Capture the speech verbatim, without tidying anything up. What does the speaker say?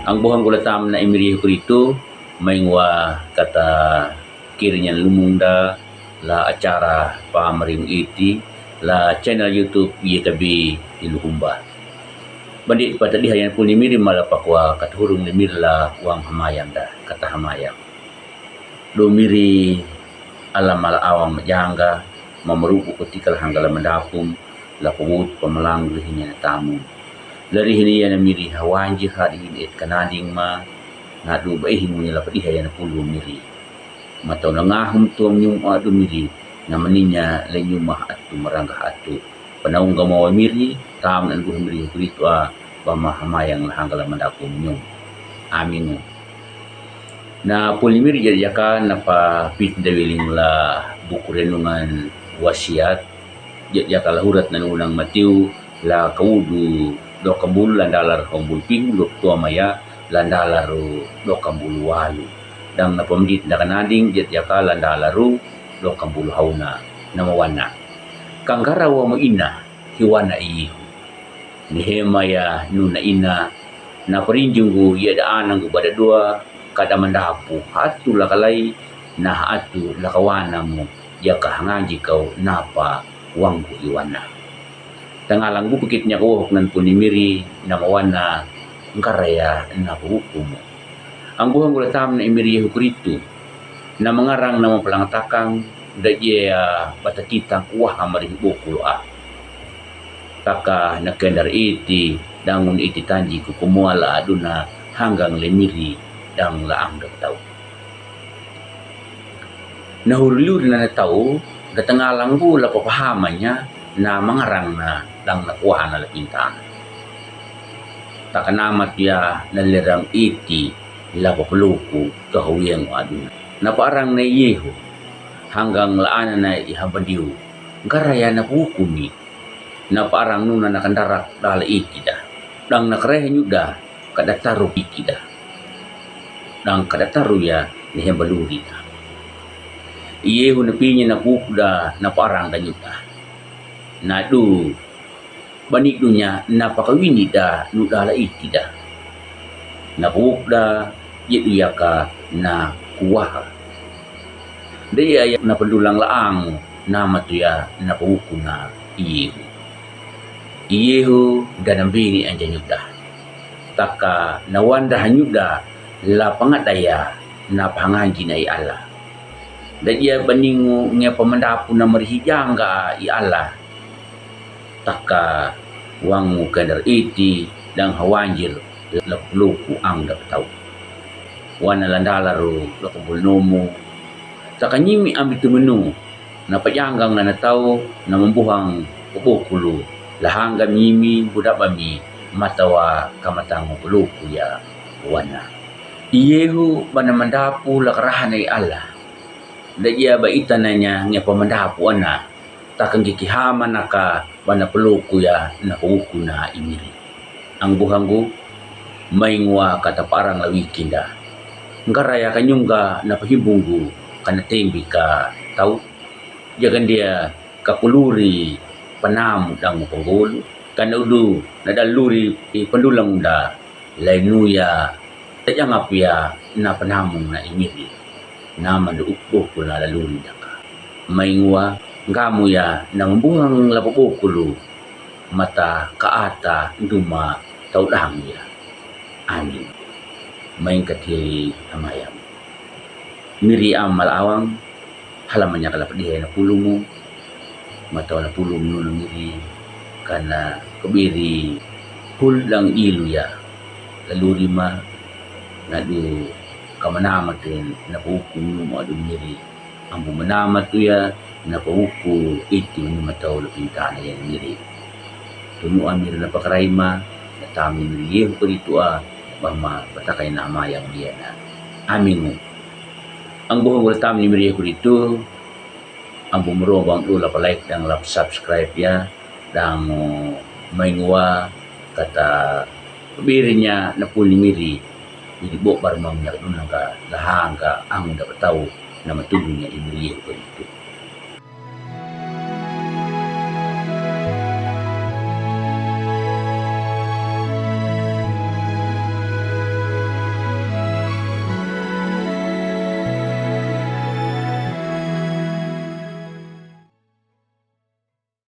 Ang buhang gula tam na imiri hukuritu, maingwa kata kirinya lumunda la acara pa maring iti la channel YouTube Y K B iluhumba. Bandit pata dihayan puni miri mala pakwa kata hurung ni mirla wang hamayang da kata hamayang. Do miri ala mala awang majanga, mamaruku kutikal hangala mandapum, la pawut pamalang rihinya na tamun. La rihinya na miri hawanji harihin et kanading ma, na do baihin muni la padiha yana pulu miri. Matau na ngahum tuam nyum adu miri, na maninya le nyumah atu maranggah atu. Panaung gama wa miri, tam nan guh miri hukuritu a, bama hamayang la hangala mandapum nyum. Amingu. Na puli miri jat jaka na pa pit dawiling la buku renungan wasiat, jat jaka la hurat nan unang Matiu, la kawudu do kambul la dalar kambul ping luk tua maya, la dalar do kambul walu. Dang na pamdit na kanading jat jaka la dalaru do kambul hauna, na mawana. Kangkara wa mu ina, hiwana ihu. Nehemaya nuna ina, na parinjungu ya da anangu bada dua, kada mandapu hatu la kalai, na hatu la kawana mu, ya kahanganji kau napa wanggu iwana. Tangalang bu pukit nya kawok nan puni miri, na mawana, ngkaraya na pahukumu. Angguh angguh la tam na imiri Yehu Kristu. Na mangarang na mapalang takang, da jea batakitang kuah amari bokul a. Taka na kendar iti, dangun iti tanji ku kumua la aduna hanggang le miri, dang la ang da tau. Na hurlur na na tau, da tangalang bu la papahamanya, na mangarang na, dang na kuah na la pintan. Taka na matia na lerang iti, la papaluku, ka huwiang aduna. Na parang na Yehu, hanggang la ana na iha bandiu, garaya na pukumi. Na parang nuna na kandarak dala iki da. Dang na kreh nyuda, kada taru iki da. Dang kada taru ya, nehem baluri da. Yehu na pinya na puk da, na parang da nyuda. Na du, bani dunya na pakawini da, nu dala iki da. Na puk da, yedu yaka na kuwaha. Daya ya na pendulang laang, na matuya na pawukuna Yehu. Yehu da nambini anja nyuda. Taka na wanda hanyuda la pangadaya na panganji na i Allah. Daya baningu nge pamandapu na marihijanga i Allah. Taka wangu kendar iti dang hawanjir la puluku ang da tau. Wana landalaru la kubul nomu. Taka nyimi ambi tumenu, na pajanggang na na tau, na mambuhang kubukulu, la hangga mimi budabami, matawa kamatang puluku ya wana. Yehu bana mandapu la karahanai Allah. Da jia ba itananya nge pamandapu ana. Takangiki hama naka bana peluku ya na pawuku na imiri. Angguhanggu, maingwa kata parang lawi kinda. Ngaraya kanyungga na pahimbunggu kana tembi ka tau. Jagandia ka kuluri panamu dangu panggulu. Kana udu na daluri i pandulang da. Lainuya, tajangapya na panamung na imiri, na mandu ukbokul na laluri daka. Maingwa, ngamuya na mambuhang la pabokulu, mata kaata duma taudanguya. Amin. Maing katili amayam. Miri amal awang, halamanya kala padihe na pulumu, matawa na pulumu na miri, kana kabiri hul dang ilu ya, laluri ma, nadu kamanama tu na pulumu adu miri, ambu manama tu ya, na pawuku iti matawa la pintana ya miri. Tunu amir na pakarai ma, na tami miri Yehu Kristu a, bama patakai nama yang dia na. Amingu. Ang buhang ulah tam ni meri aku ditu, ang bumro bang ulah pa like dan la subscribe ya, dan, uh, maingwa kata birinya na pun ni meri, jadi bok barmang nya dun nangka lahang ka ang da tau nama tudunya imeri aku ditu.